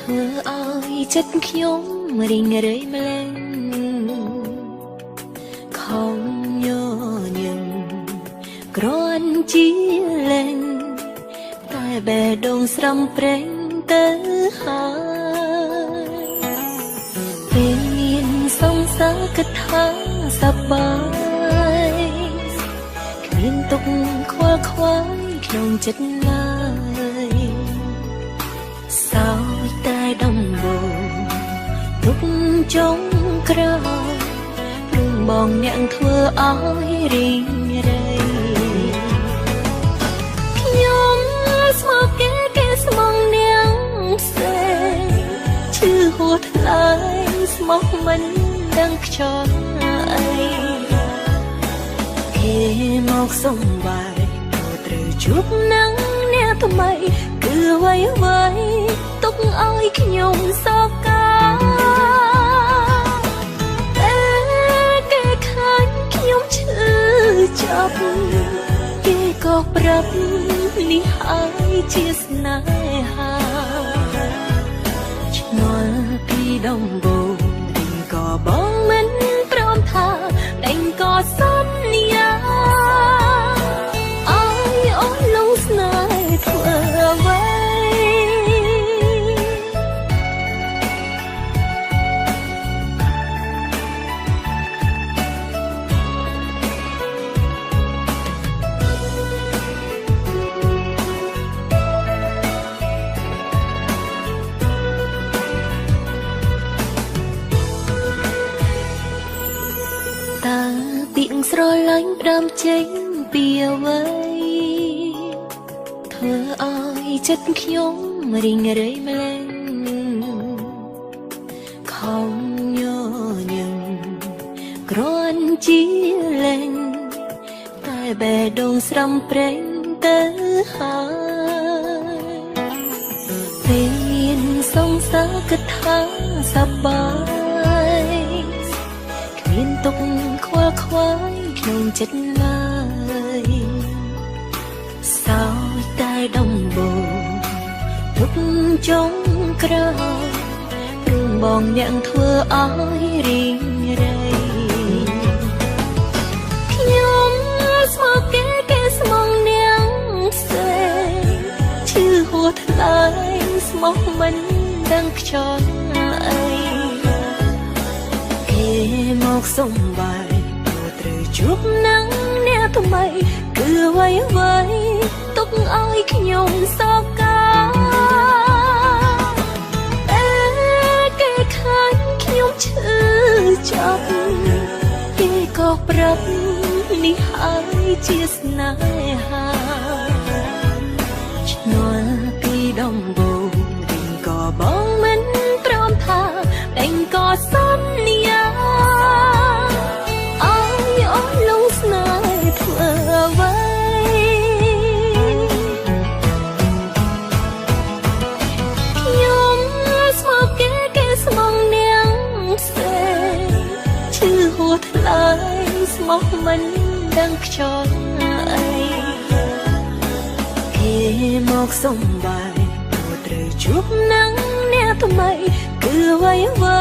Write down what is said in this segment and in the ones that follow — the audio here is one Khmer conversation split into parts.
ធ្វើឲ្យចិត្តខ្ញុំរីងរៃម្លេងខំញញឹមគ្រាន់ជាលែងតែបេះដូងស្រំប្រេងទៅហើយពេលមានសង្សារគិតថាសប្បាយគ្មានទុកខ្វល់ខ្វាយក្នុងចិត្តឡើយ សោយតែដំបូងទុកចុងក្រោយព្រោះបងអ្នកធ្វើឲ្យរីងរៃខ្ញុំស្មោះគេគេស្មងនាងផ្សេងឈឺហួថ្លៃស្មោះមិនដឹងខ្យល់អីគេមកសុំបាយក៏ត្រូវជួបនឹងអ្នកថ្មីគឺអ្វីអ្វីទុកឲ្យខ្ញុំសោកកាតែគេខាញ់ខ្ញុំឈឺចាប់គេក៏ប្រាប់នេះហើយជាស្នេហាឆ្ងល់ពីដំបូងដេញក៏បងមិនព្រមថាដេញក៏សន្យាអើយអូនលងស្នេហ៍ធ្វើអ្វី តើពាក្យស្រឡាញ់ផ្ដើមចេញពីអ្វីធ្វើឲ្យចិត្តខ្ញុំរីងរៃម្លេងខំញញឹមគ្រាន់ជាលែងតែបេះដូងស្រំប្រេងទៅហើយពេលមានសង្សារគិតថាសប្បាយ គ្មានទុកខ្វល់ខ្វាយក្នុងចិត្តឡើយសោយតែដំបូងទុកចុងក្រោយព្រោះបងអ្នកធ្វើឲ្យរីងរៃខ្ញុំស្មោះគេគេស្មងនាងផ្សេងឈឺហួថ្លៃស្មោះមិនដឹងខ្យល់អី គេមកសុំបាយក៏ត្រូវជួបនឹងអ្នកថ្មីគឺអ្វីអ្វីទុកឲ្យខ្ញុំសោកកាតែគេខាញ់ខ្ញុំឈឺចាប់គេក៏ប្រាប់នេះហើយជាស្នេហាឆ្ងល់ពីដំបូងវិញក៏បងមិនព្រមថាដេញក៏សន្យាអើយអូនលងស្នេហ៍ធ្វើអ្វី ខ្ញុំស្មោះគេគេស្មងនាងផ្សេងឈឺហួថ្លៃស្មោះមិនដឹងខ្យល់អីគេមកសុំបាយក៏ត្រូវជួបនឹងអ្នកថ្មីគឺអ្វីអ្វី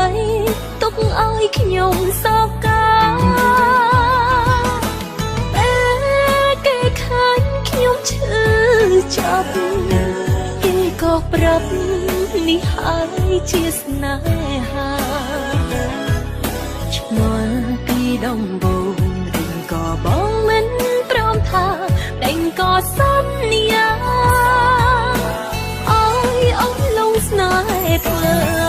ទុកឲ្យខ្ញុំសោកកាតែគេខាញ់ខ្ញុំឈឺចាប់គេក៏ប្រាប់នេះហើយជាស្នេហាឆ្ងល់ពីដំបូងវិញក៏បងមិនព្រមថាដេញក៏សន្យាអើយអូនលងស្នេហ៍ធ្វើ